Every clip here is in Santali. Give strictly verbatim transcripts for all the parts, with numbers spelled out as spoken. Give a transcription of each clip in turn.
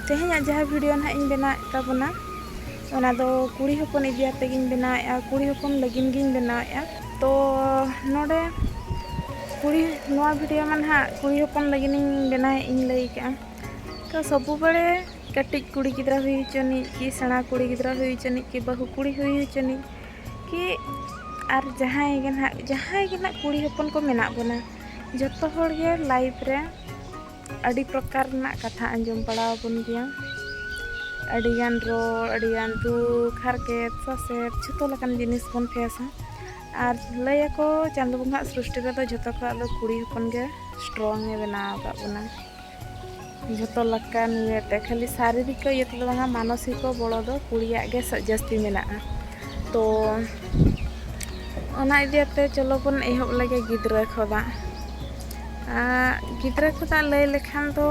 ᱛᱮᱦᱮᱧᱟᱜ ᱡᱟᱦᱟᱸ ᱵᱷᱤᱰᱤᱭᱳ ᱱᱟᱦᱟᱜ ᱤᱧ ᱵᱮᱱᱟᱣᱮᱫ ᱛᱟᱵᱚᱱᱟ, ᱚᱱᱟ ᱫᱚ ᱠᱩᱲᱤ ᱦᱚᱯᱚᱱ ᱤᱫᱤ ᱟᱛᱮ ᱜᱤᱧ ᱵᱮᱱᱟᱣᱮᱫᱼᱟ, ᱠᱩᱲᱤ ᱦᱚᱯᱚᱱ ᱞᱟᱹᱜᱤᱫ ᱜᱤᱧ ᱵᱮᱱᱟᱣᱮᱫᱼᱟ᱾ ᱛᱚ ᱱᱚᱰᱮ ᱠᱩᱲᱤ, ᱱᱚᱣᱟ ᱵᱷᱤᱰᱤᱭᱳ ᱢᱟ ᱱᱟᱦᱟᱜ ᱠᱩᱲᱤ ᱦᱚᱯᱚᱱ ᱞᱟᱹᱜᱤᱫ ᱤᱧ ᱵᱮᱱᱟᱣᱮᱫ ᱤᱧ ᱞᱟᱹᱭ ᱠᱟᱜᱼᱟ᱾ ᱛᱚ ᱥᱚᱵᱩ ᱵᱮᱲᱮ ᱠᱟᱹᱴᱤᱡ ᱠᱩᱲᱤ ᱜᱤᱫᱽᱨᱟᱹ ᱦᱩᱭ ᱦᱚᱪᱚᱱᱤᱡ ᱠᱤ ᱥᱮᱬᱟ ᱠᱩᱲᱤ ᱜᱤᱫᱽᱨᱟᱹ ᱦᱩᱭ ᱦᱚᱪᱚᱱᱤᱡ ᱠᱤ ᱵᱟᱹᱦᱩ ᱠᱩᱲᱤ ᱦᱩᱭ ᱦᱚᱪᱚᱱᱤᱡ ᱠᱤ ᱟᱨ ᱡᱟᱦᱟᱸᱭ ᱜᱮ ᱱᱟᱦᱟᱜ, ᱡᱟᱦᱟᱸᱭ ᱜᱮ ᱱᱟᱦᱟᱜ ᱠᱩᱲᱤ ᱦᱚᱯᱚᱱ ᱠᱚ ᱢᱮᱱᱟᱜ ᱵᱚᱱᱟ, ᱡᱚᱛᱚ ᱦᱚᱲ ᱜᱮ ᱞᱟᱭᱤᱯᱷ ᱨᱮ ᱟᱹᱰᱤ ᱯᱨᱚᱠᱟᱨ ᱨᱮᱱᱟᱜ ᱠᱟᱛᱷᱟ ᱟᱸᱡᱚᱢ ᱵᱟᱲᱟ ᱟᱵᱚᱱ ᱜᱮᱭᱟ᱾ ᱟᱹᱰᱤᱜᱟᱱ ᱨᱚᱲ, ᱟᱹᱰᱤᱜᱟᱱ ᱫᱩᱠ, ᱦᱟᱨᱠᱮᱛ, ᱥᱟᱥᱮᱛ, ᱡᱷᱚᱛᱚ ᱞᱮᱠᱟᱱ ᱡᱤᱱᱤᱥ ᱵᱚᱱ ᱯᱷᱮᱥᱟ᱾ ᱟᱨ ᱞᱟᱹᱭᱟᱠᱚ ᱪᱟᱸᱫᱚ ᱵᱚᱸᱜᱟᱣᱟᱜ ᱥᱨᱤᱥᱴᱤ ᱨᱮᱫᱚ ᱡᱷᱚᱛᱚ ᱠᱷᱚᱱᱟᱜ ᱫᱚ ᱠᱩᱲᱤ ᱦᱚᱯᱚᱱ ᱜᱮ ᱥᱴᱨᱚᱝ ᱮ ᱵᱮᱱᱟᱣ ᱟᱠᱟᱫ ᱵᱚᱱᱟ᱾ ᱡᱷᱚᱛᱚ ᱞᱮᱠᱟᱱ ᱤᱭᱟᱹᱛᱮ, ᱠᱷᱟᱹᱞᱤ ᱥᱟᱨᱤᱨᱤᱠ ᱤᱭᱟᱹ ᱛᱮᱫᱚ ᱵᱟᱝᱟ, ᱢᱟᱱᱚᱥᱤᱠ ᱜᱚᱲᱚ ᱫᱚ ᱠᱩᱲᱤᱭᱟᱜ ᱜᱮ ᱥᱟ-, ᱡᱟᱹᱥᱛᱤ ᱢᱮᱱᱟᱜᱼᱟ᱾ ᱛᱚ ᱚᱱᱟ ᱤᱫᱤᱭᱟᱛᱮ ᱪᱚᱞᱚ ᱵᱚᱱ ᱮᱦᱚᱵ ᱞᱮᱜᱮ ᱜᱤᱫᱽᱨᱟᱹ ᱠᱷᱚᱱᱟᱜ᱾ ᱟᱸ, ᱜᱤᱫᱽᱨᱟᱹ ᱠᱷᱚᱱᱟᱜ ᱞᱟᱹᱭ ᱞᱮᱠᱷᱟᱱ ᱫᱚ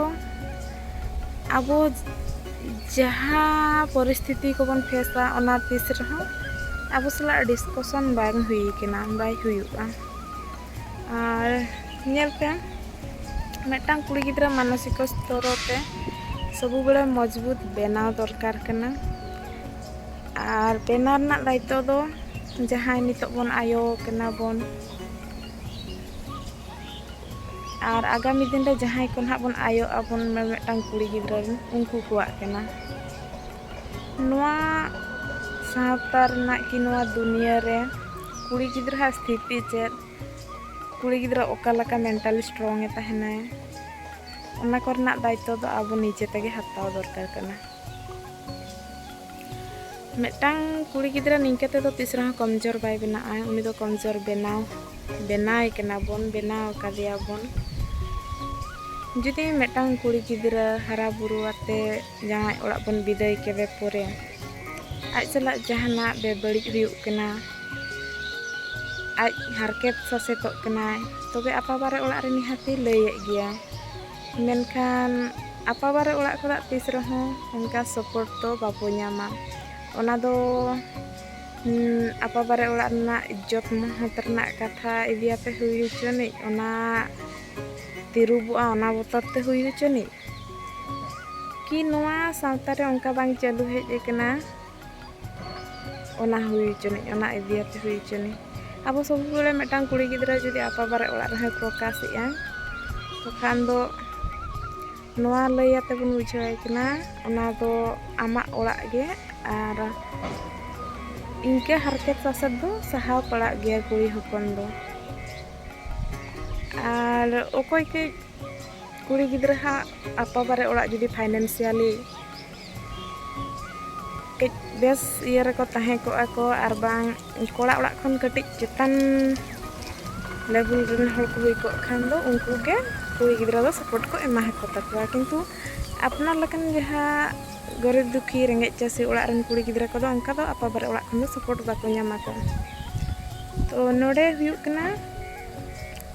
ᱟᱵᱚ ᱡᱟᱦᱟᱸ ᱯᱚᱨᱤᱥᱛᱷᱤᱛᱤ ᱠᱚᱵᱚᱱ ᱯᱷᱮᱥᱟ, ᱚᱱᱟ ᱛᱤᱥ ᱨᱮᱦᱚᱸ ᱟᱵᱚ ᱥᱟᱞᱟᱜ ᱰᱤᱥᱠᱟᱥᱚᱱ ᱵᱟᱝ ᱦᱩᱭ ᱠᱟᱱᱟ, ᱵᱟᱭ ᱦᱩᱭᱩᱜᱼᱟ᱾ ᱟᱨ ᱧᱮᱞ ᱯᱮ, ᱢᱤᱫᱴᱟᱝ ᱠᱩᱲᱤ ᱜᱤᱫᱽᱨᱟᱹ ᱢᱟᱱᱚᱥᱤᱠ ᱥᱛᱚᱨᱚ ᱛᱮ ᱥᱚᱵᱩ ᱵᱮᱲᱟ ᱢᱚᱡᱽᱵᱩᱛ ᱵᱮᱱᱟᱣ ᱫᱚᱨᱠᱟᱨ ᱠᱟᱱᱟ᱾ ᱟᱨ ᱵᱮᱱᱟᱣ ᱨᱮᱱᱟᱜ ᱫᱟᱭᱤᱛᱛᱚ ᱫᱚ ᱡᱟᱦᱟᱸᱭ ᱱᱤᱛᱚᱜ ᱵᱚᱱ ᱟᱭᱳ ᱠᱟᱱᱟ ᱵᱚᱱ, ᱟᱨ ᱟᱜᱟᱢᱤ ᱫᱤᱱ ᱨᱮ ᱡᱟᱦᱟᱸᱭ ᱠᱚ ᱱᱟᱦᱟᱜ ᱵᱚᱱ ᱟᱭᱳ ᱟᱵᱚᱱ ᱢᱤᱫᱴᱟᱝ ᱠᱩᱲᱤ ᱜᱤᱫᱽᱨᱟᱹ ᱨᱮᱱ, ᱩᱱᱠᱩ ᱠᱚᱣᱟᱜ ᱠᱟᱱᱟ᱾ ᱱᱚᱣᱟ ᱥᱟᱶᱛᱟ ᱨᱮᱱᱟᱜ ᱠᱤ ᱱᱚᱣᱟ ᱫᱩᱱᱤᱭᱟᱹ ᱨᱮ ᱠᱩᱲᱤ ᱜᱤᱫᱽᱨᱟᱹᱣᱟᱜ ᱥᱛᱷᱤᱛᱤ ᱪᱮᱫ, ᱠᱩᱲᱤ ᱜᱤᱫᱽᱨᱟᱹ ᱚᱠᱟ ᱞᱮᱠᱟ ᱢᱮᱱᱴᱟᱞᱤ ᱥᱴᱨᱚᱝ ᱮ ᱛᱟᱦᱮᱱᱟᱭ, ᱚᱱᱟ ᱠᱚᱨᱮᱱᱟᱜ ᱫᱟᱭᱤᱛᱛᱚ ᱫᱚ ᱟᱵᱚ ᱱᱤᱡᱮ ᱛᱮᱜᱮ ᱦᱟᱛᱟᱣ ᱫᱚᱨᱠᱟᱨ ᱠᱟᱱᱟ᱾ ᱢᱤᱫᱴᱟᱝ ᱠᱩᱲᱤ ᱜᱤᱫᱽᱨᱟᱹ ᱱᱤᱝᱠᱟᱹ ᱛᱮᱫᱚ ᱛᱤᱥ ᱨᱮᱦᱚᱸ ᱠᱚᱢᱡᱳᱨ ᱵᱟᱭ ᱵᱮᱱᱟᱜᱼᱟ᱾ ᱩᱱᱤ ᱫᱚ ᱠᱚᱢᱡᱳᱨ ᱵᱮᱱᱟᱣ, ᱵᱮᱱᱟᱣᱮ ᱠᱟᱱᱟ ᱵᱚᱱ, ᱵᱮᱱᱟᱣ ᱟᱠᱟᱫᱮᱭᱟ ᱵᱚᱱ᱾ ᱡᱩᱫᱤ ᱢᱤᱫᱴᱟᱝ ᱠᱩᱲᱤ ᱜᱤᱫᱽᱨᱟᱹ ᱦᱟᱨᱟ ᱵᱩᱨᱩ ᱟᱛᱮ ᱡᱟᱶᱟᱭ ᱚᱲᱟᱜ ᱵᱚᱱ ᱵᱤᱫᱟᱹᱭ ᱠᱮᱫᱮ ᱯᱚᱨᱮ ᱟᱡ ᱥᱟᱞᱟᱜ ᱡᱟᱦᱟᱱᱟᱜ ᱵᱮᱵᱟᱹᱲᱤᱡ ᱦᱩᱭᱩᱜ ᱠᱟᱱᱟ, ᱟᱡ ᱦᱟᱨᱠᱮᱛ ᱥᱟᱥᱮᱛᱚᱜ ᱠᱟᱱᱟᱭ, ᱛᱚᱵᱮ ᱟᱯᱟ ᱵᱟᱨᱮ ᱚᱲᱟᱜ ᱨᱮ ᱱᱤᱦᱟᱹᱛᱤ ᱞᱟᱹᱭᱮᱫ ᱜᱮᱭᱟ᱾ ᱢᱮᱱᱠᱷᱟᱱ ᱟᱯᱟ ᱵᱟᱨᱮ ᱚᱲᱟᱜ ᱠᱷᱚᱱᱟᱜ ᱛᱤᱥ ᱨᱮᱦᱚᱸ ᱚᱱᱠᱟ ᱥᱟᱯᱳᱨᱴ ᱫᱚ ᱵᱟᱵᱚ ᱧᱟᱢᱟ᱾ ᱚᱱᱟ ᱫᱚ, ᱦᱩᱸ, ᱟᱯᱟ ᱵᱟᱨᱮ ᱚᱲᱟᱜ ᱨᱮᱱᱟᱜ ᱤᱡᱽᱡᱚᱛ ᱢᱚᱦᱚᱛ ᱨᱮᱱᱟᱜ ᱠᱟᱛᱷᱟ ᱤᱫᱤᱭᱟᱛᱮ ᱦᱩᱭ ᱦᱚᱪᱚᱱᱤᱡ, ᱚᱱᱟ ᱛᱤᱨᱩᱵᱚᱜᱼᱟ, ᱚᱱᱟ ᱵᱚᱛᱚᱨ ᱛᱮ ᱦᱩᱭ ᱦᱚᱪᱚᱱᱤᱡ, ᱠᱤ ᱱᱚᱣᱟ ᱥᱟᱶᱛᱟ ᱨᱮ ᱚᱱᱠᱟ ᱵᱟᱝ ᱪᱟᱹᱞᱩ ᱦᱮᱡ ᱟᱠᱟᱱᱟ, ᱚᱱᱟ ᱦᱩᱭ ᱦᱚᱪᱚᱱᱤᱡ, ᱚᱱᱟ ᱤᱫᱤᱭᱟᱛᱮ ᱦᱩᱭ ᱦᱚᱪᱚᱱᱤᱡ᱾ ᱟᱵᱚ ᱥᱚᱵ ᱥᱚᱢᱚᱭ ᱢᱤᱫᱴᱟᱝ ᱠᱩᱲᱤ ᱜᱤᱫᱽᱨᱟᱹ ᱡᱩᱫᱤ ᱟᱯᱟ ᱵᱟᱨᱮ ᱚᱲᱟᱜ ᱨᱮᱦᱚᱸᱭ ᱯᱨᱚᱠᱟᱥᱮᱜᱼᱟ, ᱛᱚᱠᱷᱟᱱ ᱫᱚ ᱱᱚᱣᱟ ᱞᱟᱹᱭ ᱟᱛᱮ ᱵᱚᱱ ᱵᱩᱡᱷᱟᱹᱣᱟᱭ ᱠᱟᱱᱟ, ᱚᱱᱟ ᱫᱚ ᱟᱢᱟᱜ ᱚᱲᱟᱜ ᱜᱮ, ᱟᱨ ᱤᱱᱠᱟᱹ ᱦᱟᱨᱠᱮᱛ ᱥᱟᱥᱮᱛ ᱫᱚ ᱥᱟᱦᱟᱣ ᱯᱟᱲᱟᱜ ᱜᱮᱭᱟ ᱠᱩᱲᱤ ᱦᱚᱯᱚᱱ ᱫᱚ᱾ ᱟᱨ ᱚᱠᱚᱭ ᱠᱟᱹᱡ ᱠᱩᱲᱤ ᱜᱤᱫᱽᱨᱟᱹ ᱦᱟᱸᱜ ᱟᱯᱟ ᱵᱟᱨᱮ ᱚᱲᱟᱜ ᱡᱩᱫᱤ ᱯᱷᱟᱭᱱᱮᱱᱥᱤᱭᱟᱞᱤ ᱠᱟᱹᱡ ᱵᱮᱥ ᱤᱭᱟᱹ ᱨᱮᱠᱚ ᱛᱟᱦᱮᱸ ᱠᱚᱜᱼᱟ ᱠᱚ, ᱟᱨ ᱵᱟᱝ ᱠᱚᱲᱟ ᱚᱲᱟᱜ ᱠᱷᱚᱱ ᱠᱟᱹᱴᱤᱡ ᱪᱮᱛᱟᱱ ᱞᱮᱵᱮᱞ ᱨᱮᱱ ᱦᱚᱲ ᱠᱚ ᱦᱩᱭ ᱠᱚᱜ ᱠᱷᱟᱱ ᱫᱚ, ᱩᱱᱠᱩ ᱜᱮ ᱠᱩᱲᱤ ᱜᱤᱫᱽᱨᱟᱹ ᱫᱚ ᱥᱟᱯᱳᱨᱴ ᱠᱚ ᱮᱢᱟ ᱠᱚ ᱛᱟᱠᱚᱣᱟ᱾ ᱠᱤᱱᱛᱩ ᱟᱯᱱᱟᱨ ᱞᱮᱠᱟᱱ ᱡᱟᱦᱟᱸ ᱜᱚᱨᱤᱵᱽ ᱫᱩᱠᱷᱤ ᱨᱮᱸᱜᱮᱡ ᱪᱟᱹᱥᱤ ᱚᱲᱟᱜ ᱨᱮᱱ ᱠᱩᱲᱤ ᱜᱤᱫᱽᱨᱟᱹ ᱠᱚᱫᱚ ᱚᱱᱠᱟ ᱫᱚ ᱟᱯᱟ ᱵᱟᱨᱮ ᱚᱲᱟᱜ ᱠᱷᱚᱱ ᱫᱚ ᱥᱟᱯᱳᱨᱴ ᱵᱟᱠᱚ ᱧᱟᱢᱟ ᱠᱚ᱾ ᱛᱚ ᱱᱚᱰᱮ ᱦᱩᱭᱩᱜ ᱠᱟᱱᱟ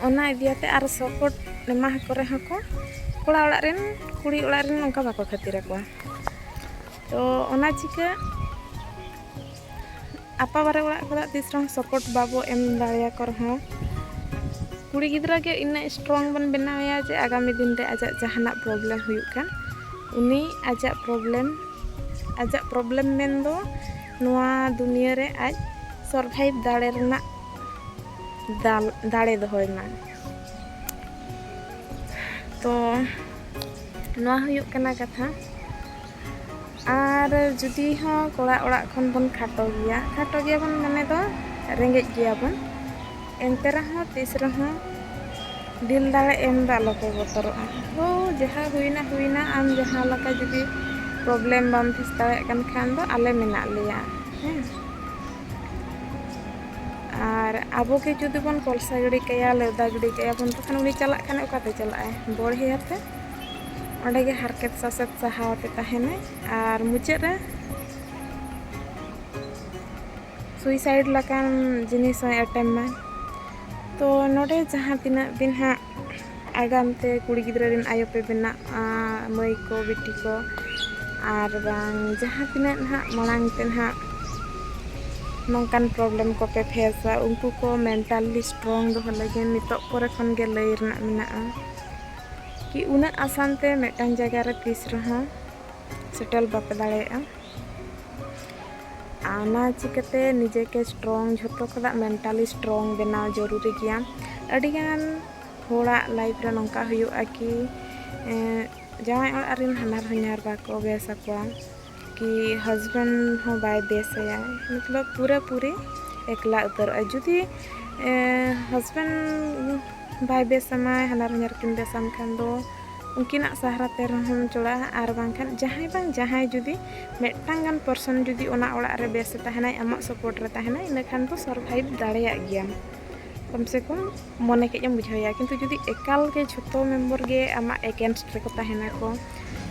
ᱚᱱᱟ ᱤᱫᱤᱭᱟᱛᱮ, ᱟᱨ ᱥᱟᱯᱳᱨᱴ ᱮᱢᱟ ᱠᱚ ᱨᱮᱦᱚᱸ ᱠᱚ ᱠᱚᱲᱟ ᱚᱲᱟᱜ ᱨᱮᱱ, ᱠᱩᱲᱤ ᱚᱲᱟᱜ ᱨᱮᱱ ᱚᱱᱠᱟ ᱵᱟᱠᱚ ᱠᱷᱟᱹᱛᱤᱨ ᱟᱠᱚᱣᱟ᱾ ᱛᱚ ᱚᱱᱟ ᱪᱤᱠᱟᱹ ᱟᱯᱟ ᱵᱟᱨᱮ ᱚᱲᱟᱜ ᱠᱷᱚᱱᱟᱜ ᱛᱤᱥ ᱨᱮᱦᱚᱸ ᱥᱟᱯᱳᱨᱴ ᱵᱟᱵᱚ ᱮᱢ ᱫᱟᱲᱮᱭᱟᱠᱚ ᱨᱮᱦᱚᱸ, ᱠᱩᱲᱤ ᱜᱤᱫᱽᱨᱟᱹ ᱜᱮ ᱤᱱᱟᱹᱜ ᱥᱴᱨᱚᱝ ᱵᱚᱱ ᱵᱮᱱᱟᱣᱮᱭᱟ ᱡᱮ ᱟᱜᱟᱢᱤ ᱫᱤᱱ ᱨᱮ ᱟᱡᱟᱜ ᱡᱟᱦᱟᱱᱟᱜ ᱯᱨᱚᱵᱞᱮᱢ ᱦᱩᱭᱩᱜ ᱠᱟᱱ, ᱩᱱᱤ ᱟᱡᱟᱜ ᱯᱨᱚᱵᱞᱮᱢ, ᱟᱡᱟᱜ ᱯᱨᱚᱵᱞᱮᱢ ᱢᱮᱱᱫᱚ ᱱᱚᱣᱟ ᱫᱩᱱᱤᱭᱟᱹ ᱨᱮ ᱟᱡ ᱥᱚᱨᱵᱷᱟᱭᱤᱵᱷ ᱫᱟᱲᱮ ᱨᱮᱱᱟᱜ ᱫᱟᱞ-, ᱫᱟᱲᱮ ᱫᱚᱦᱚᱭ ᱢᱟ᱾ ᱛᱚ ᱱᱚᱣᱟ ᱦᱩᱭᱩᱜ ᱠᱟᱱᱟ ᱠᱟᱛᱷᱟ᱾ ᱟᱨ ᱡᱩᱫᱤ ᱦᱚᱸ ᱠᱚᱲᱟ ᱚᱲᱟᱜ ᱠᱷᱚᱱ ᱵᱚᱱ ᱠᱷᱟᱴᱚ ᱜᱮᱭᱟ, ᱠᱷᱟᱴᱚ ᱜᱮᱭᱟᱵᱚᱱ ᱢᱟᱱᱮ ᱫᱚ ᱨᱮᱸᱜᱮᱡ ᱜᱮᱭᱟᱵᱚᱱ, ᱮᱱᱛᱮ ᱨᱮᱦᱚᱸ ᱛᱤᱥ ᱨᱮᱦᱚᱸ ᱰᱤᱞ ᱫᱟᱲᱮ ᱮᱢ ᱫᱚ ᱟᱞᱚ ᱯᱮ ᱵᱚᱛᱚᱨᱚᱜᱼᱟ᱾ ᱦᱳ, ᱡᱟᱦᱟᱸ ᱦᱩᱭᱱᱟ ᱦᱩᱭᱱᱟ, ᱟᱢ ᱡᱟᱦᱟᱸ ᱞᱮᱠᱟ ᱡᱩᱫᱤ ᱯᱨᱚᱵᱞᱮᱢ ᱵᱟᱢ ᱯᱷᱮᱥ ᱫᱟᱲᱮᱭᱟᱜ ᱠᱟᱱ ᱠᱷᱟᱱ ᱫᱚ ᱟᱞᱮ ᱢᱮᱱᱟᱜ ᱞᱮᱭᱟ, ᱦᱮᱸ᱾ ᱟᱨ ᱟᱵᱚ ᱜᱮ ᱡᱩᱫᱤ ᱵᱚᱱ ᱠᱚᱞᱥᱟ ᱜᱤᱰᱤ ᱠᱟᱭᱟ, ᱞᱮᱣᱫᱟ ᱜᱤᱰᱤ ᱠᱟᱭᱟ ᱵᱚᱱ, ᱛᱚᱠᱷᱟᱱ ᱩᱱᱤ ᱪᱟᱞᱟᱜ ᱠᱷᱟᱱ ᱚᱠᱟᱛᱮ ᱪᱟᱞᱟᱜᱼᱟᱭ? ᱵᱚᱲᱦᱮᱭᱟᱛᱮ ᱚᱸᱰᱮ ᱜᱮ ᱦᱟᱨᱠᱮᱛ ᱥᱟᱥᱮᱛ ᱥᱟᱦᱟᱣ ᱛᱮ ᱛᱟᱦᱮᱱᱟᱭ, ᱟᱨ ᱢᱩᱪᱟᱹᱫ ᱨᱮ ᱥᱩᱭᱥᱟᱭᱤᱰ ᱞᱮᱠᱟᱱ ᱡᱤᱱᱤᱥ ᱦᱚᱸᱭ ᱮᱴᱮᱢ ᱢᱟ᱾ ᱛᱚ ᱱᱚᱰᱮ ᱡᱟᱦᱟᱸ ᱛᱤᱱᱟᱹᱜ ᱵᱤᱱ ᱦᱟᱸᱜ ᱟᱜᱟᱢ ᱛᱮ ᱠᱩᱲᱤ ᱜᱤᱫᱽᱨᱟᱹ ᱨᱮᱱ ᱟᱭᱳ ᱯᱮ ᱵᱮᱱᱟᱜᱼᱟ, ᱢᱟᱹᱭ ᱠᱚ, ᱵᱤᱴᱤ ᱠᱚ, ᱟᱨ ᱵᱟᱝ ᱡᱟᱦᱟᱸ ᱛᱤᱱᱟᱹᱜ ᱱᱟᱦᱟᱜ ᱢᱟᱲᱟᱝ ᱛᱮ ᱱᱟᱦᱟᱜ ᱱᱚᱝᱠᱟᱱ ᱯᱨᱚᱵᱞᱮᱢ ᱠᱚᱯᱮ ᱯᱷᱮᱥᱟ, ᱩᱱᱠᱩ ᱠᱚ ᱢᱮᱱᱴᱟᱞᱤ ᱥᱴᱨᱚᱝ ᱫᱚᱦᱚ ᱞᱟᱹᱜᱤᱫ ᱱᱤᱛᱚᱜ ᱠᱚᱨᱮ ᱠᱷᱚᱱ ᱜᱮ ᱞᱟᱹᱭ ᱨᱮᱱᱟᱜ ᱢᱮᱱᱟᱜᱼᱟ ᱠᱤ ᱩᱱᱟᱹᱜ ᱟᱥᱟᱱ ᱛᱮ ᱢᱤᱫᱴᱟᱝ ᱡᱟᱭᱜᱟ ᱨᱮ ᱛᱤᱥ ᱨᱮᱦᱚᱸ ᱥᱮᱴᱮᱞ ᱵᱟᱯᱮ ᱫᱟᱲᱮᱭᱟᱜᱼᱟ᱾ ᱚᱱᱟ ᱪᱤᱠᱟᱹᱛᱮ ᱱᱤᱡᱮ ᱜᱮ ᱥᱴᱨᱚᱝ, ᱡᱷᱚᱛᱚ ᱠᱷᱚᱱᱟᱜ ᱢᱮᱱᱴᱟᱞᱤ ᱥᱴᱨᱚᱝ ᱵᱮᱱᱟᱣ ᱡᱚᱨᱩᱨᱤ ᱜᱮᱭᱟ᱾ ᱟᱹᱰᱤᱜᱟᱱ ᱦᱚᱲᱟᱜ ᱞᱟᱭᱤᱯᱷ ᱨᱮ ᱱᱚᱝᱠᱟ ᱦᱩᱭᱩᱜᱼᱟ ᱠᱤ ᱡᱟᱶᱟᱭ ᱚᱲᱟᱜ ᱨᱮᱱ ᱦᱟᱱᱦᱟᱨ ᱦᱚᱧᱦᱟᱨ ᱵᱟᱠᱚ ᱵᱮᱥ ᱟᱠᱚᱣᱟ, ᱠᱤ ᱦᱟᱥᱵᱮᱱᱰ ᱦᱚᱸ ᱵᱟᱭ ᱵᱮᱥ ᱟᱭᱟ, ᱢᱚᱛᱞᱚᱵ ᱯᱩᱨᱟᱹ ᱯᱩᱨᱤ ᱮᱠᱞᱟ ᱩᱛᱟᱹᱨᱚᱜᱼᱟ᱾ ᱡᱩᱫᱤ ᱦᱟᱥᱵᱮᱱᱰ ᱵᱟᱭ ᱵᱮᱥ ᱟᱢᱟᱭ, ᱦᱟᱱᱦᱟᱨ ᱦᱚᱧᱦᱟᱨ ᱠᱤᱱ ᱵᱮᱥ ᱟᱢ ᱠᱷᱟᱱ ᱫᱚ ᱩᱱᱠᱤᱱᱟᱜ ᱥᱟᱦᱟᱨᱟ ᱛᱮ ᱨᱮᱦᱚᱸᱢ ᱪᱟᱞᱟᱜᱼᱟ, ᱟᱨ ᱵᱟᱝᱠᱷᱟᱱ ᱡᱟᱦᱟᱸᱭ ᱵᱟᱝ ᱡᱟᱦᱟᱸᱭ ᱡᱩᱫᱤ ᱢᱤᱫᱴᱟᱝ ᱜᱟᱱ ᱯᱟᱨᱥᱚᱱ ᱡᱩᱫᱤ ᱚᱱᱟ ᱚᱲᱟᱜ ᱨᱮ ᱵᱮᱥ ᱮ ᱛᱟᱦᱮᱱᱟᱭ, ᱟᱢᱟᱜ ᱥᱟᱯᱳᱨᱴ ᱨᱮ ᱛᱟᱦᱮᱱᱟᱭ, ᱤᱱᱟᱹ ᱠᱷᱟᱱ ᱫᱚ ᱥᱟᱨᱵᱷᱟᱭᱤᱵᱷ ᱫᱟᱲᱮᱭᱟᱜ ᱜᱮᱭᱟᱢ᱾ ᱠᱚᱢ ᱥᱮ ᱠᱚᱢ ᱢᱚᱱᱮ ᱠᱮᱡ ᱮᱢ ᱵᱩᱡᱷᱟᱹᱣᱮᱭᱟ᱾ ᱠᱤᱱᱛᱩ ᱡᱩᱫᱤ ᱮᱠᱟᱞ ᱜᱮ ᱡᱷᱚᱛᱚ ᱢᱮᱢᱵᱚᱨ ᱜᱮ ᱟᱢᱟᱜ ᱮᱜᱮᱱᱥᱴ ᱨᱮᱠᱚ ᱛᱟᱦᱮᱱᱟ ᱠᱚ,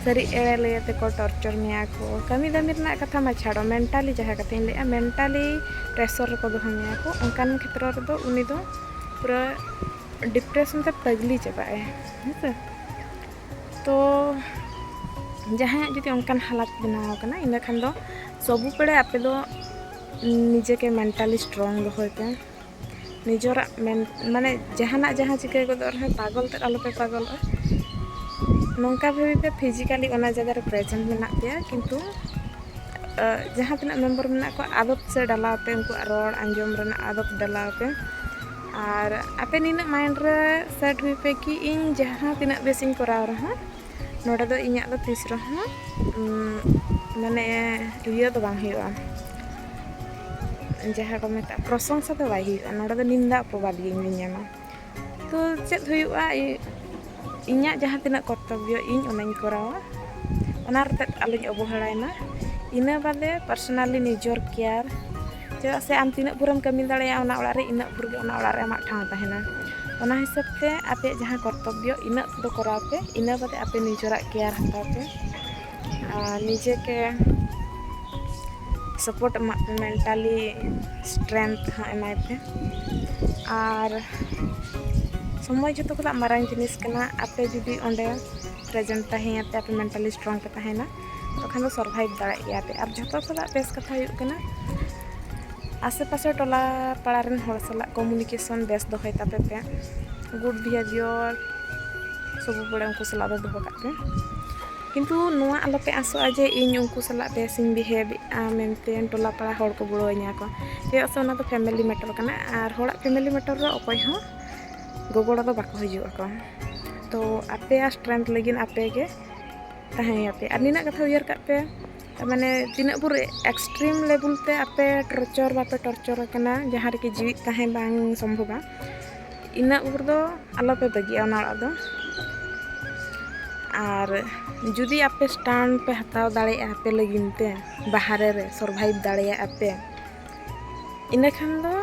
ᱥᱟᱹᱨᱤ ᱮᱲᱮ ᱞᱟᱹᱭ ᱟᱛᱮ ᱠᱚ ᱴᱚᱨᱪᱚᱨ ᱢᱮᱭᱟ ᱠᱚ, ᱠᱟᱹᱢᱤ ᱫᱟᱹᱢᱤ ᱨᱮᱱᱟᱜ ᱠᱟᱛᱷᱟ ᱢᱟ ᱪᱷᱟᱲᱚ, ᱢᱮᱱᱴᱟᱞᱤ ᱡᱟᱦᱟᱸ ᱠᱟᱛᱷᱟᱧ ᱞᱟᱹᱭᱮᱫᱼᱟ, ᱢᱮᱱᱴᱟᱞᱤ ᱯᱨᱮᱥᱚᱨ ᱨᱮᱠᱚ ᱫᱚᱦᱚ ᱢᱮᱭᱟ ᱠᱚ, ᱚᱱᱠᱟᱱ ᱠᱷᱮᱛᱨᱚ ᱨᱮᱫᱚ ᱩᱱᱤ ᱫᱚ ᱯᱩᱨᱟᱹ ᱰᱤᱯᱨᱮᱥᱚᱱ ᱛᱮ ᱯᱟᱜᱽᱞᱤ ᱪᱟᱵᱟᱜ ᱟᱭ, ᱦᱮᱸ ᱥᱮ? ᱛᱚ ᱡᱟᱦᱟᱸᱭᱟᱜ ᱡᱩᱫᱤ ᱚᱱᱠᱟᱱ ᱦᱟᱞᱟᱛ ᱵᱮᱱᱟᱣ ᱟᱠᱟᱱᱟ, ᱤᱱᱟᱹ ᱠᱷᱟᱱ ᱫᱚ ᱥᱚᱵᱩ ᱵᱮᱲᱟ ᱟᱯᱮ ᱫᱚ ᱱᱤᱡᱮ ᱜᱮ ᱢᱮᱱᱴᱟᱞᱤ ᱥᱴᱨᱚᱝ ᱫᱚᱦᱚᱭ ᱯᱮ᱾ ᱱᱤᱡᱚᱨᱟᱜ ᱢᱮᱱ ᱢᱟᱱᱮ ᱡᱟᱦᱟᱱᱟᱜ ᱡᱟᱦᱟᱸ ᱪᱤᱠᱟᱹ ᱜᱚᱫᱚᱜ ᱨᱮᱦᱚᱸ, ᱯᱟᱜᱚᱞ ᱛᱮᱫ ᱟᱞᱚᱯᱮ ᱯᱟᱜᱚᱞᱚᱜᱼᱟ᱾ ᱱᱚᱝᱠᱟ ᱵᱷᱟᱵᱮ ᱯᱮ ᱯᱷᱤᱡᱤᱠᱟᱞᱤ ᱚᱱᱟ ᱡᱟᱭᱜᱟ ᱨᱮ ᱯᱨᱮᱡᱮᱱᱴ ᱢᱮᱱᱟᱜ ᱯᱮᱭᱟ, ᱠᱤᱱᱛᱩ ᱡᱟᱦᱟᱸ ᱛᱤᱱᱟᱹᱜ ᱢᱮᱢᱵᱚᱨ ᱢᱮᱱᱟᱜ ᱠᱚᱣᱟ, ᱟᱫᱚᱵ ᱥᱮ ᱰᱟᱞᱟᱣ ᱯᱮ, ᱩᱱᱠᱩᱣᱟᱜ ᱨᱚᱲ ᱟᱸᱡᱚᱢ ᱨᱮᱱᱟᱜ ᱟᱫᱚᱵ ᱰᱟᱞᱟᱣ ᱯᱮ᱾ ᱟᱨ ᱟᱯᱮ ᱱᱤᱱᱟᱹᱜ ᱢᱟᱭᱤᱱᱰ ᱨᱮ ᱥᱮᱴ ᱦᱩᱭ ᱯᱮ ᱠᱤ ᱤᱧ ᱡᱟᱦᱟᱸ ᱛᱤᱱᱟᱹᱜ ᱵᱮᱥᱤᱧ ᱠᱚᱨᱟᱣ ᱨᱮᱦᱚᱸ, ᱱᱚᱰᱮ ᱫᱚ ᱤᱧᱟᱹᱜ ᱫᱚ ᱛᱤᱥ ᱨᱮᱦᱚᱸ ᱩᱸ, ᱢᱟᱱᱮ ᱤᱭᱟᱹ ᱫᱚ ᱵᱟᱝ ᱦᱩᱭᱩᱜᱼᱟ, ᱡᱟᱦᱟᱸ ᱠᱚ ᱢᱮᱛᱟᱜᱼᱟ ᱯᱨᱚᱥᱚᱝᱥᱟ ᱫᱚ ᱵᱟᱭ ᱦᱩᱭᱩᱜᱼᱟ, ᱱᱚᱰᱮ ᱫᱚ ᱱᱤᱱᱫᱟ ᱚᱯᱚᱵᱟᱫ ᱜᱮ ᱤᱧ ᱫᱚᱧ ᱧᱟᱢᱟ᱾ ᱛᱚ ᱪᱮᱫ ᱦᱩᱭᱩᱜᱼᱟ, ᱤ- ᱤᱧᱟᱹᱜ ᱡᱟᱦᱟᱸ ᱛᱤᱱᱟᱹᱜ ᱠᱚᱨᱛᱚᱵᱵᱚ ᱤᱧ ᱚᱱᱟᱧ ᱠᱚᱨᱟᱣᱟ, ᱚᱱᱟ ᱨᱮᱛᱮᱫ ᱟᱞᱚᱧ ᱚᱵᱚᱦᱮᱲᱟᱭ ᱢᱟ᱾ ᱤᱱᱟᱹ ᱵᱟᱫᱮ ᱯᱟᱨᱥᱚᱱᱟᱞᱤ ᱱᱤᱡᱚᱨ ᱠᱮᱭᱟᱨ, ᱪᱮᱫᱟᱜ ᱥᱮ ᱟᱢ ᱛᱤᱱᱟᱹᱜ ᱵᱷᱳᱨᱮᱢ ᱠᱟᱹᱢᱤ ᱫᱟᱲᱮᱭᱟᱜᱼᱟ ᱚᱱᱟ ᱚᱲᱟᱜ ᱨᱮ, ᱤᱱᱟᱹᱜ ᱵᱷᱳᱨ ᱜᱮ ᱚᱱᱟ ᱚᱲᱟᱜ ᱨᱮ ᱟᱢᱟᱜ ᱴᱷᱟᱶ ᱛᱟᱦᱮᱱᱟ᱾ ᱚᱱᱟ ᱦᱤᱥᱟᱹᱵ ᱛᱮ ᱟᱯᱮᱭᱟᱜ ᱡᱟᱦᱟᱸ ᱠᱚᱨᱛᱚᱵᱵᱚ ᱤᱱᱟᱹᱜ ᱫᱚ ᱠᱚᱨᱟᱣ ᱯᱮ, ᱤᱱᱟᱹ ᱵᱟᱫᱮ ᱟᱯᱮ ᱱᱤᱡᱚᱨᱟᱜ ᱠᱮᱭᱟᱨ ᱦᱟᱛᱟᱣ ᱯᱮ᱾ ᱟᱨ ᱱᱤᱡᱮ ᱜᱮ ᱥᱟᱯᱳᱨᱴ ᱮᱢᱟᱜ ᱯᱮ, ᱢᱮᱱᱴᱟᱞᱤ ᱥᱴᱨᱮᱝᱛᱷ ᱦᱚᱸ ᱮᱢᱟᱭ ᱯᱮ᱾ ᱟᱨ ᱥᱚᱢᱚᱭ ᱡᱷᱚᱛᱚ ᱠᱷᱚᱱᱟᱜ ᱢᱟᱨᱟᱝ ᱡᱤᱱᱤᱥ ᱠᱟᱱᱟ᱾ ᱟᱯᱮ ᱡᱩᱫᱤ ᱚᱸᱰᱮ ᱯᱨᱮᱡᱮᱱᱴ ᱛᱟᱦᱮᱸᱭᱟᱯᱮ, ᱟᱯᱮ ᱢᱮᱱᱴᱟᱞᱤ ᱥᱴᱨᱚᱝ ᱯᱮ ᱛᱟᱦᱮᱱᱟ, ᱛᱚᱠᱷᱟᱱ ᱫᱚ ᱥᱟᱨᱵᱷᱟᱭᱤᱵᱷ ᱫᱟᱲᱮᱭᱟᱜ ᱜᱮᱭᱟ ᱯᱮ᱾ ᱟᱨ ᱡᱷᱚᱛᱚ ᱠᱷᱚᱱᱟᱜ ᱵᱮᱥ ᱠᱟᱛᱷᱟ ᱦᱩᱭᱩᱜ ᱠᱟᱱᱟ, ᱟᱥᱮ ᱯᱟᱥᱮ ᱴᱚᱞᱟ ᱯᱟᱲᱟ ᱨᱮᱱ ᱦᱚᱲ ᱥᱟᱞᱟᱜ ᱠᱚᱢᱤᱭᱩᱱᱤᱠᱮᱥᱚᱱ ᱵᱮᱥ ᱫᱚᱦᱚᱭ ᱛᱟᱯᱮ ᱯᱮ᱾ ᱜᱩᱰ ᱵᱤᱦᱮᱵᱤᱭᱚᱨ ᱥᱚᱵᱩ ᱵᱮᱲᱟ ᱩᱱᱠᱩ ᱥᱟᱞᱟᱜ ᱫᱚ ᱫᱚᱦᱚ ᱠᱟᱜ ᱯᱮ᱾ ᱠᱤᱱᱛᱩ ᱱᱚᱣᱟ ᱟᱞᱚᱯᱮ ᱟᱸᱥᱚᱜᱼᱟ ᱡᱮ ᱤᱧ ᱩᱱᱠᱩ ᱥᱟᱞᱟᱜ ᱵᱮᱥ ᱤᱧ ᱵᱤᱦᱮᱵᱷ ᱮᱫᱼᱟ ᱢᱮᱱᱛᱮ ᱴᱚᱞᱟ ᱯᱟᱲᱟ ᱦᱚᱲ ᱠᱚ ᱜᱚᱲᱚ ᱟᱹᱧᱟ ᱠᱚ, ᱪᱮᱫᱟᱜ ᱥᱮ ᱚᱱᱟ ᱫᱚ ᱯᱷᱮᱢᱮᱞᱤ ᱢᱮᱴᱟᱨ ᱠᱟᱱᱟ᱾ ᱟᱨ ᱦᱚᱲᱟᱜ ᱯᱷᱮᱢᱮᱞᱤ ᱢᱮᱴᱟᱨ ᱨᱮ ᱚᱠᱚᱭ ᱦᱚᱸ ᱜᱚᱜᱚᱲᱚ ᱫᱚ ᱵᱟᱠᱚ ᱦᱤᱡᱩᱜ ᱟᱠᱚ᱾ ᱛᱚ ᱟᱯᱮᱭᱟᱜ ᱥᱴᱨᱮᱝᱛᱷ ᱞᱟᱹᱜᱤᱫ ᱟᱯᱮ ᱜᱮ ᱛᱟᱦᱮᱸᱭᱟᱯᱮ᱾ ᱟᱨ ᱱᱤᱱᱟᱹᱜ ᱠᱟᱛᱷᱟ ᱩᱭᱦᱟᱹᱨ ᱠᱟᱜ ᱯᱮ, ᱢᱟᱱᱮ ᱛᱤᱱᱟᱹᱜ ᱵᱷᱳᱨ ᱮᱠᱥᱴᱨᱤᱢ ᱞᱮᱵᱮᱞ ᱛᱮ ᱟᱯᱮ ᱴᱚᱨᱪᱚᱨ ᱵᱟᱯᱮ ᱴᱚᱨᱪᱚᱨ ᱟᱠᱟᱱᱟ, ᱡᱟᱦᱟᱸ ᱨᱮᱠᱤ ᱡᱤᱣᱤᱫ ᱛᱟᱦᱮᱸ ᱵᱟᱝ ᱥᱚᱢᱵᱷᱚᱵᱟ, ᱤᱱᱟᱹᱜ ᱵᱷᱳᱨ ᱫᱚ ᱟᱞᱚᱯᱮ ᱵᱟᱹᱜᱤᱜᱼᱟ ᱚᱱᱟ ᱚᱲᱟᱜ ᱫᱚ᱾ ᱟᱨ ᱡᱩᱫᱤ ᱟᱯᱮ ᱥᱴᱟᱱ ᱯᱮ ᱦᱟᱛᱟᱣ ᱫᱟᱲᱮᱭᱟᱜᱼᱟ ᱟᱯᱮ ᱞᱟᱹᱜᱤᱫ ᱛᱮ, ᱵᱟᱦᱨᱮ ᱨᱮ ᱥᱚᱨᱵᱷᱟᱭᱤᱵᱷ ᱫᱟᱲᱮᱭᱟᱜᱼᱟ ᱯᱮ, ᱤᱱᱟᱹᱠᱷᱟᱱ ᱫᱚ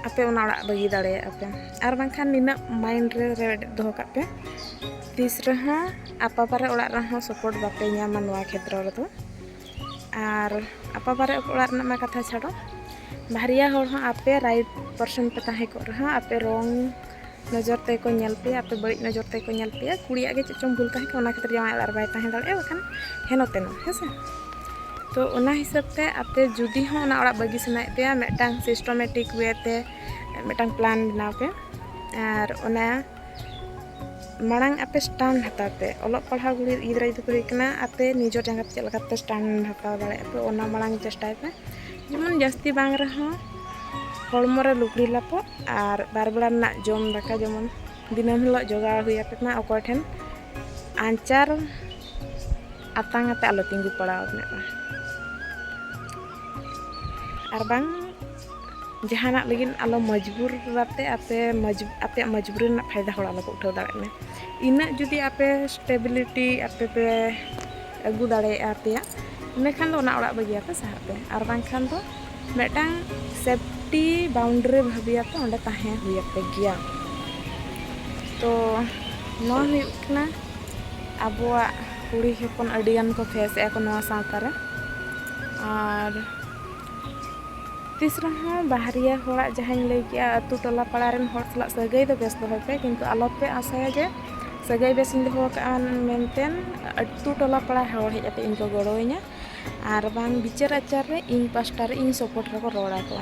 ᱟᱯᱮ ᱚᱱᱟ ᱚᱲᱟᱜ ᱵᱟᱹᱜᱤ ᱫᱟᱲᱮᱭᱟᱜᱼᱟ ᱯᱮ᱾ ᱟᱨ ᱵᱟᱝᱠᱷᱟᱱ ᱱᱤᱱᱟᱹᱜ ᱢᱟᱭᱤᱱᱰ ᱨᱮ ᱨᱮ ᱫᱚᱦᱚ ᱠᱟᱜ ᱯᱮ, ᱛᱤᱥ ᱨᱮᱦᱚᱸ ᱟᱯᱟ ᱵᱟᱨᱮ ᱚᱲᱟᱜ ᱨᱮᱦᱚᱸ ᱥᱟᱯᱳᱨᱴ ᱵᱟᱯᱮ ᱧᱟᱢᱟ ᱱᱚᱣᱟ ᱠᱷᱮᱛᱨᱚ ᱨᱮᱫᱚ᱾ ᱟᱨ ᱟᱯᱟ ᱵᱟᱨᱮ ᱚᱲᱟᱜ ᱨᱮᱱᱟᱜ ᱢᱟ ᱠᱟᱛᱷᱟ ᱪᱷᱟᱰᱚ, ᱵᱟᱦᱨᱤᱭᱟ ᱦᱚᱲ ᱦᱚᱸ ᱟᱯᱮ ᱨᱟᱭᱤᱴ ᱯᱟᱨᱥᱚᱱ ᱯᱮ ᱛᱟᱦᱮᱸ ᱠᱚᱜ ᱨᱮᱦᱚᱸ ᱟᱯᱮ ᱨᱚᱝ ᱱᱚᱡᱚᱨ ᱛᱮᱠᱚ ᱧᱮᱞ ᱯᱮᱭᱟ, ᱟᱯᱮ ᱵᱟᱹᱲᱤᱡ ᱱᱚᱡᱚᱨ ᱛᱮᱠᱚ ᱧᱮᱞ ᱯᱮᱭᱟ᱾ ᱠᱩᱲᱤᱭᱟᱜ ᱜᱮ ᱪᱮᱫ ᱪᱚᱝ ᱵᱷᱩᱞ ᱛᱟᱦᱮᱸ ᱠᱟᱱᱟ, ᱚᱱᱟ ᱠᱷᱟᱹᱛᱤᱨ ᱡᱟᱶᱟᱭ ᱚᱲᱟᱜ ᱨᱮ ᱵᱟᱭ ᱛᱟᱦᱮᱸ ᱫᱟᱲᱮᱭᱟᱜᱼᱟ, ᱵᱟᱠᱷᱟᱱ ᱦᱮᱱᱚ ᱛᱮᱱᱚ, ᱦᱮᱸ ᱥᱮ? ᱛᱚ ᱚᱱᱟ ᱦᱤᱥᱟᱹᱵ ᱛᱮ ᱟᱯᱮ ᱡᱩᱫᱤ ᱦᱚᱸ ᱚᱱᱟ ᱚᱲᱟᱜ ᱵᱟᱹᱜᱤ ᱥᱟᱱᱟᱭᱮᱫ ᱯᱮᱭᱟ, ᱢᱤᱫᱴᱟᱝ ᱥᱤᱥᱴᱚᱢᱮᱴᱤᱠ ᱳᱭᱮ ᱛᱮ ᱢᱤᱫᱴᱟᱝ ᱯᱞᱟᱱ ᱵᱮᱱᱟᱣ ᱯᱮ᱾ ᱟᱨ ᱚᱱᱟ ᱢᱟᱲᱟᱝ ᱟᱯᱮ ᱥᱴᱟᱱ ᱦᱟᱛᱟᱣ ᱯᱮ᱾ ᱚᱞᱚᱜ ᱯᱟᱲᱦᱟᱣ ᱠᱩᱲᱤ ᱜᱤᱫᱽᱨᱟᱹ ᱡᱩᱫᱤ ᱯᱮ ᱦᱩᱭ ᱠᱟᱱᱟ, ᱟᱯᱮ ᱱᱤᱡᱮᱨ ᱡᱟᱸᱜᱟ ᱛᱮ ᱪᱮᱫ ᱞᱮᱠᱟᱛᱮ ᱥᱴᱟᱱ ᱦᱟᱛᱟᱣ ᱫᱟᱲᱮᱭᱟᱜᱼᱟ ᱯᱮ, ᱚᱱᱟ ᱢᱟᱲᱟᱝ ᱪᱮᱥᱴᱟᱭ ᱯᱮ᱾ ᱡᱮᱢᱚᱱ ᱡᱟᱹᱥᱛᱤ ᱵᱟᱝ ᱨᱮᱦᱚᱸ ᱦᱚᱲᱢᱚ ᱨᱮ ᱞᱩᱜᱽᱲᱤ ᱞᱟᱯᱚ ᱟᱨ ᱵᱟᱨ ᱵᱮᱲᱟ ᱨᱮᱱᱟᱜ ᱡᱚᱢ ᱫᱟᱠᱟ ᱡᱮᱢᱚᱱ ᱫᱤᱱᱟᱹᱢ ᱦᱤᱞᱳᱜ ᱡᱚᱜᱟᱲ ᱦᱩᱭ ᱟᱯᱮ ᱢᱟ, ᱚᱠᱚᱭ ᱴᱷᱮᱱ ᱟᱧᱪᱟᱨ ᱟᱛᱟᱝ ᱟᱛᱮ ᱟᱞᱚ ᱛᱤᱸᱜᱩ ᱯᱟᱲᱟᱣ ᱢᱮ ᱢᱟ᱾ ᱟᱨ ᱵᱟᱝ ᱡᱟᱦᱟᱱᱟᱜ ᱞᱟᱹᱜᱤᱫ ᱟᱞᱚ ᱢᱚᱡᱽᱵᱩᱨ ᱟᱛᱮ ᱟᱯᱮ ᱢᱚᱡᱽ-, ᱟᱯᱮᱭᱟᱜ ᱢᱚᱡᱽᱵᱩᱨᱤ ᱨᱮᱱᱟᱜ ᱯᱷᱟᱭᱫᱟ ᱦᱚᱲ ᱟᱞᱚ ᱠᱚ ᱩᱴᱷᱟᱹᱣ ᱫᱟᱲᱮᱭᱟᱜ ᱢᱟ᱾ ᱤᱱᱟᱹᱜ ᱡᱩᱫᱤ ᱟᱯᱮ ᱥᱴᱮᱵᱤᱞᱤᱴᱤ ᱟᱯᱮ ᱯᱮ ᱟᱹᱜᱩ ᱫᱟᱲᱮᱭᱟᱜᱼᱟ ᱟᱯᱮᱭᱟᱜ, ᱤᱱᱟᱹᱠᱷᱟᱱ ᱫᱚ ᱚᱱᱟ ᱚᱲᱟᱜ ᱵᱟᱹᱜᱤᱭᱟᱯᱮ, ᱥᱟᱦᱟᱜ ᱯᱮ᱾ ᱟᱨ ᱵᱟᱝᱠᱷᱟᱱ ᱫᱚ ᱢᱤᱫᱴᱟᱝ ᱥᱮᱯᱴᱤ ᱵᱟᱣᱩᱱᱰᱟᱨᱤ ᱵᱷᱟᱹᱵᱤᱭᱟᱯᱮ, ᱚᱸᱰᱮ ᱛᱟᱦᱮᱸ ᱦᱩᱭ ᱟᱯᱮ ᱜᱮᱭᱟ᱾ ᱛᱚ ᱱᱚᱣᱟ ᱦᱩᱭᱩᱜ ᱠᱟᱱᱟ ᱟᱵᱚᱣᱟᱜ ᱠᱩᱲᱤ ᱦᱚᱯᱚᱱ ᱟᱹᱰᱤᱜᱟᱱ ᱠᱚ ᱯᱷᱮᱥ ᱮᱫᱼᱟ ᱠᱚ ᱱᱚᱣᱟ ᱥᱟᱶᱛᱟ ᱨᱮ᱾ ᱟᱨ ᱛᱤᱥ ᱨᱮᱦᱚᱸ ᱵᱟᱦᱨᱤᱭᱟ ᱦᱚᱲᱟᱜ ᱡᱟᱦᱟᱸᱧ ᱞᱟᱹᱭ ᱠᱮᱜᱼᱟ, ᱟᱹᱛᱩ ᱴᱚᱞᱟ ᱯᱟᱲᱟ ᱨᱮᱱ ᱦᱚᱲ ᱥᱟᱞᱟᱜ ᱥᱟᱹᱜᱟᱹᱭ ᱫᱚ ᱵᱮᱥ ᱫᱚᱦᱚᱭ ᱯᱮ, ᱠᱤᱱᱛᱩ ᱟᱞᱚᱯᱮ ᱟᱥᱟᱭᱟ ᱡᱮ ᱥᱟᱹᱜᱟᱹᱭ ᱵᱮᱥᱤᱧ ᱫᱚᱦᱚ ᱠᱟᱜᱼᱟ ᱢᱮᱱᱛᱮ ᱟᱹᱛᱩ ᱴᱚᱞᱟ ᱯᱟᱲᱟ ᱦᱚᱲ ᱦᱮᱡ ᱠᱟᱛᱮ ᱤᱧ ᱠᱚ ᱜᱚᱲᱚᱣᱟᱹᱧᱟ᱾ ᱟᱨ ᱵᱟᱝ ᱵᱤᱪᱟᱹᱨ ᱟᱪᱟᱨ ᱨᱮ ᱤᱧ ᱯᱟᱥᱴᱟ ᱨᱮ ᱤᱧ ᱥᱟᱯᱳᱨᱴ ᱨᱮᱠᱚ ᱨᱚᱲ ᱟᱠᱚ,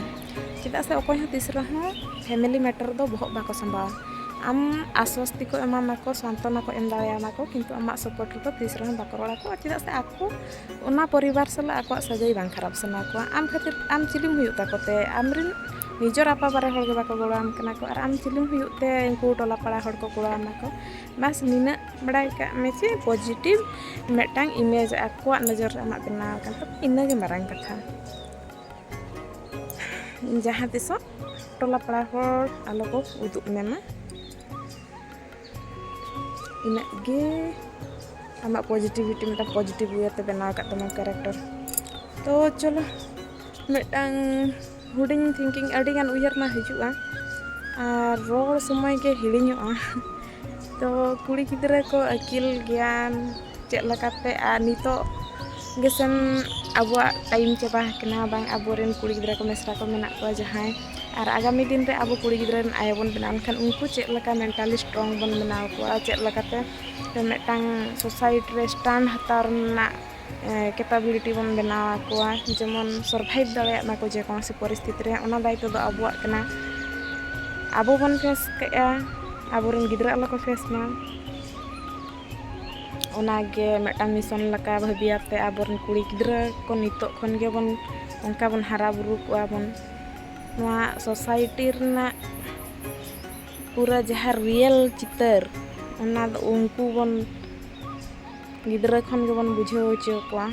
ᱪᱮᱫᱟᱜ ᱥᱮ ᱚᱠᱚᱭ ᱦᱚᱸ ᱛᱤᱥ ᱨᱮᱦᱚᱸ ᱯᱷᱮᱢᱮᱞᱤ ᱢᱮᱴᱟᱨ ᱫᱚ ᱵᱚᱦᱚᱜ ᱵᱟᱠᱚ ᱥᱟᱢᱵᱟᱣᱟ᱾ ᱟᱢ ᱟᱥᱣᱟᱥᱛᱤ ᱠᱚ ᱮᱢᱟᱢᱟᱠᱚ, ᱥᱟᱱᱛᱚᱱᱟ ᱠᱚ ᱮᱢ ᱫᱟᱲᱮᱭᱟᱢᱟᱠᱚ, ᱠᱤᱱᱛᱩ ᱟᱢᱟᱜ ᱥᱟᱯᱳᱨᱴ ᱨᱮᱫᱚ ᱛᱤᱥ ᱨᱮᱦᱚᱸ ᱵᱟᱠᱚ ᱨᱚᱲ ᱟᱠᱚᱣᱟ᱾ ᱪᱮᱫᱟᱜ ᱥᱮ ᱟᱠᱚ ᱚᱱᱟ ᱯᱚᱨᱤᱵᱟᱨ ᱥᱟᱞᱟᱜ ᱟᱠᱚᱣᱟᱜ ᱥᱟᱹᱜᱟᱹᱭ ᱵᱟᱝ ᱠᱷᱟᱨᱟᱯ ᱥᱟᱱᱟ ᱠᱚᱣᱟ᱾ ᱟᱢ ᱠᱷᱟᱹᱛᱤᱨ ᱟᱢ ᱪᱤᱞᱤᱢ ᱦᱩᱭᱩᱜ ᱛᱟᱠᱚ ᱛᱮ? ᱟᱢᱨᱮᱱ ᱱᱤᱡᱚᱨ ᱟᱯᱟ ᱵᱟᱨᱮ ᱦᱚᱲ ᱜᱮ ᱵᱟᱠᱚ ᱜᱚᱲᱚ ᱟᱢ ᱠᱟᱱᱟ ᱠᱚ, ᱟᱨ ᱟᱢ ᱪᱤᱞᱤᱢ ᱦᱩᱭᱩᱜ ᱛᱮ ᱩᱱᱠᱩ ᱴᱚᱞᱟ ᱯᱟᱲᱟ ᱦᱚᱲ ᱠᱚ ᱜᱚᱲᱚ ᱟᱢᱟ ᱠᱚ? ᱵᱟᱥ ᱱᱤᱱᱟᱹᱜ ᱵᱟᱲᱟᱭ ᱠᱟᱜ ᱢᱮ ᱡᱮ ᱯᱚᱡᱤᱴᱤᱵᱷ ᱢᱤᱫᱴᱟᱝ ᱤᱢᱮᱡᱽ ᱟᱠᱚᱣᱟᱜ ᱱᱚᱡᱚᱨ ᱨᱮ ᱟᱢᱟᱜ ᱵᱮᱱᱟᱣ ᱟᱠᱟᱱ ᱛᱟᱢᱟ, ᱤᱱᱟᱹᱜᱮ ᱢᱟᱨᱟᱝ ᱠᱟᱛᱷᱟ᱾ ᱡᱟᱦᱟᱸ ᱛᱤᱥᱚᱜ ᱴᱚᱞᱟ ᱯᱟᱲᱟ ᱦᱚᱲ ᱟᱞᱚ ᱠᱚ ᱩᱫᱩᱜ ᱢᱮᱢᱟ, ᱤᱱᱟᱹᱜ ᱜᱮ ᱟᱢᱟᱜ ᱯᱚᱡᱤᱴᱤᱵᱷᱤᱴᱤ ᱢᱤᱫᱴᱟᱝ ᱯᱚᱡᱤᱴᱤᱵᱷ ᱤᱭᱟᱹᱛᱮ ᱵᱮᱱᱟᱣ ᱟᱠᱟᱫ ᱛᱟᱢᱟ ᱠᱮᱨᱮᱠᱴᱟᱨ᱾ ᱛᱚ ᱪᱚᱞᱚ, ᱢᱤᱫᱴᱟᱝ ᱦᱩᱰᱤᱧ ᱛᱷᱤᱝᱠᱤᱝ, ᱟᱹᱰᱤᱜᱟᱱ ᱩᱭᱦᱟᱹᱨ ᱢᱟ ᱦᱤᱡᱩᱜᱼᱟ ᱟᱨ ᱨᱚᱲ ᱥᱚᱢᱚᱭ ᱜᱮ ᱦᱤᱲᱤᱧᱚᱜᱼᱟ᱾ ᱛᱚ ᱠᱩᱲᱤ ᱜᱤᱫᱽᱨᱟᱹ ᱠᱚ ᱟᱹᱠᱤᱞ ᱜᱮᱭᱟᱱ ᱪᱮᱫ ᱞᱮᱠᱟᱛᱮ ᱟᱨ ᱱᱤᱛᱚᱜ ᱜᱮᱥᱮᱱ ᱟᱵᱚᱣᱟᱜ ᱴᱟᱭᱤᱢ ᱪᱟᱵᱟ ᱟᱠᱟᱱᱟ, ᱵᱟᱝ ᱟᱵᱚᱨᱮᱱ ᱠᱩᱲᱤ ᱜᱤᱫᱽᱨᱟᱹ ᱠᱚ ᱢᱤᱥᱨᱟ ᱠᱚ ᱢᱮᱱᱟᱜ ᱠᱚᱣᱟ ᱡᱟᱦᱟᱸᱭ, ᱟᱨ ᱟᱜᱟᱢᱤ ᱫᱤᱱ ᱨᱮ ᱟᱵᱚ ᱠᱩᱲᱤ ᱜᱤᱫᱽᱨᱟᱹ ᱨᱮᱱ ᱟᱭᱳ ᱵᱚᱱ ᱵᱮᱱᱟᱣ ᱞᱮᱱᱠᱷᱟᱱ ᱩᱱᱠᱩ ᱪᱮᱫ ᱞᱮᱠᱟ ᱢᱮᱱᱴᱟᱞᱤ ᱥᱴᱨᱚᱝ ᱵᱚᱱ ᱵᱮᱱᱟᱣ ᱠᱚᱣᱟ, ᱪᱮᱫ ᱞᱮᱠᱟᱛᱮ ᱢᱤᱫᱴᱟᱝ ᱥᱳᱥᱟᱭᱴᱤ ᱨᱮ ᱥᱴᱟᱱᱰ ᱦᱟᱛᱟᱣ ᱨᱮᱱᱟᱜ ᱠᱮᱯᱟᱵᱤᱞᱤᱴᱤ ᱵᱚᱱ ᱵᱮᱱᱟᱣ ᱟᱠᱚᱣᱟ, ᱡᱮᱢᱚᱱ ᱥᱚᱨᱵᱷᱟᱭᱤᱵᱷ ᱫᱟᱲᱮᱭᱟᱜ ᱢᱟᱠᱚ ᱡᱮ ᱠᱳᱱᱳ ᱥᱤ ᱯᱚᱨᱤᱥᱛᱷᱤᱛᱤ ᱨᱮ᱾ ᱚᱱᱟ ᱫᱟᱭᱤᱛᱛᱚ ᱫᱚ ᱟᱵᱚᱣᱟᱜ ᱠᱟᱱᱟ, ᱟᱵᱚ ᱵᱚᱱ ᱯᱷᱮᱥ ᱠᱮᱜᱼᱟ, ᱟᱵᱚᱨᱮᱱ ᱜᱤᱫᱽᱨᱟᱹ ᱟᱞᱚ ᱠᱚ ᱯᱷᱮᱥ ᱢᱟ᱾ ᱚᱱᱟᱜᱮ ᱢᱤᱫᱴᱟᱝ ᱢᱤᱥᱚᱱ ᱞᱮᱠᱟ ᱵᱷᱟᱹᱵᱤᱭᱟᱛᱮ ᱟᱵᱚᱨᱮᱱ ᱠᱩᱲᱤ ᱜᱤᱫᱽᱨᱟᱹ ᱠᱚ ᱱᱤᱛᱚᱜ ᱠᱷᱚᱱ ᱜᱮᱵᱚᱱ ᱚᱱᱠᱟ ᱵᱚᱱ ᱦᱟᱨᱟ ᱵᱩᱨᱩ ᱠᱚᱣᱟ ᱵᱚᱱ᱾ ᱱᱚᱣᱟ ᱥᱳᱥᱟᱭᱴᱤ ᱨᱮᱱᱟᱜ ᱯᱩᱨᱟᱹ ᱡᱟᱦᱟᱸ ᱨᱤᱭᱮᱞ ᱪᱤᱛᱟᱹᱨ, ᱚᱱᱟ ᱫᱚ ᱩᱱᱠᱩ ᱵᱚᱱ ᱜᱤᱫᱽᱨᱟᱹ ᱠᱷᱚᱱ ᱜᱮᱵᱚᱱ ᱵᱩᱡᱷᱟᱹᱣ ᱦᱚᱪᱚ ᱠᱚᱣᱟ᱾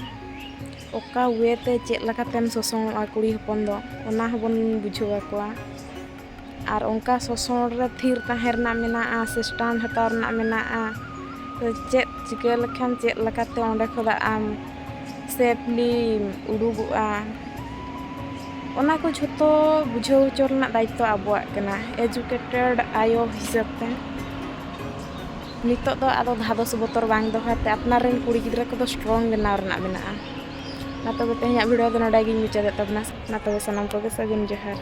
ᱚᱠᱟ ᱣᱮ ᱛᱮ ᱪᱮᱫ ᱞᱮᱠᱟᱛᱮᱢ ᱥᱚᱥᱚᱝᱚᱜᱼᱟ ᱠᱩᱲᱤ ᱦᱚᱯᱚᱱ ᱫᱚ, ᱚᱱᱟ ᱦᱚᱸᱵᱚᱱ ᱵᱩᱡᱷᱟᱹᱣ ᱟᱠᱚᱣᱟ᱾ ᱟᱨ ᱚᱱᱠᱟ ᱥᱚᱥᱚᱱ ᱨᱮ ᱛᱷᱤᱨ ᱛᱟᱦᱮᱸ ᱨᱮᱱᱟᱜ ᱢᱮᱱᱟᱜᱼᱟ ᱥᱮ ᱥᱴᱟᱱᱰ ᱦᱟᱛᱟᱣ ᱨᱮᱱᱟᱜ ᱢᱮᱱᱟᱜᱼᱟ, ᱥᱮ ᱪᱮᱫ ᱪᱤᱠᱟᱹ ᱞᱮᱠᱷᱟᱱ ᱪᱮᱫ ᱞᱮᱠᱟᱛᱮ ᱚᱸᱰᱮ ᱠᱷᱚᱱᱟᱜ ᱟᱢ ᱥᱮᱯᱞᱤᱢ ᱩᱰᱩᱠᱚᱜᱼᱟ, ᱚᱱᱟ ᱠᱚ ᱡᱷᱚᱛᱚ ᱵᱩᱡᱷᱟᱹᱣ ᱦᱚᱪᱚ ᱨᱮᱱᱟᱜ ᱫᱟᱭᱤᱛᱛᱚ ᱟᱵᱚᱣᱟᱜ ᱠᱟᱱᱟ ᱮᱡᱩᱠᱮᱴᱮᱰ ᱟᱭᱳ ᱦᱤᱥᱟᱹᱵ ᱛᱮ᱾ ᱱᱤᱛᱚᱜ ᱫᱚ ᱟᱫᱚ ᱫᱷᱟᱫᱚᱥ ᱵᱚᱛᱚᱨ ᱵᱟᱝ ᱫᱚᱦᱚ ᱠᱟᱛᱮ ᱟᱯᱱᱟᱨ ᱨᱮᱱ ᱠᱩᱲᱤ ᱜᱤᱫᱽᱨᱟᱹ ᱠᱚᱫᱚ ᱥᱴᱨᱚᱝ ᱵᱮᱱᱟᱣ ᱨᱮᱱᱟᱜ ᱢᱮᱱᱟᱜᱼᱟ᱾ ᱢᱟ ᱛᱚᱵᱮ ᱛᱮᱦᱮᱧᱟᱜ ᱵᱷᱤᱰᱤᱭᱳ ᱫᱚ ᱱᱚᱰᱮ ᱜᱤᱧ ᱢᱩᱪᱟᱹᱫᱮᱫ ᱛᱟᱵᱚᱱᱟ᱾ ᱢᱟ ᱛᱚᱵᱮ ᱥᱟᱱᱟᱢ ᱠᱚᱜᱮ ᱥᱟᱹᱜᱩᱱ ᱡᱚᱦᱟᱨ᱾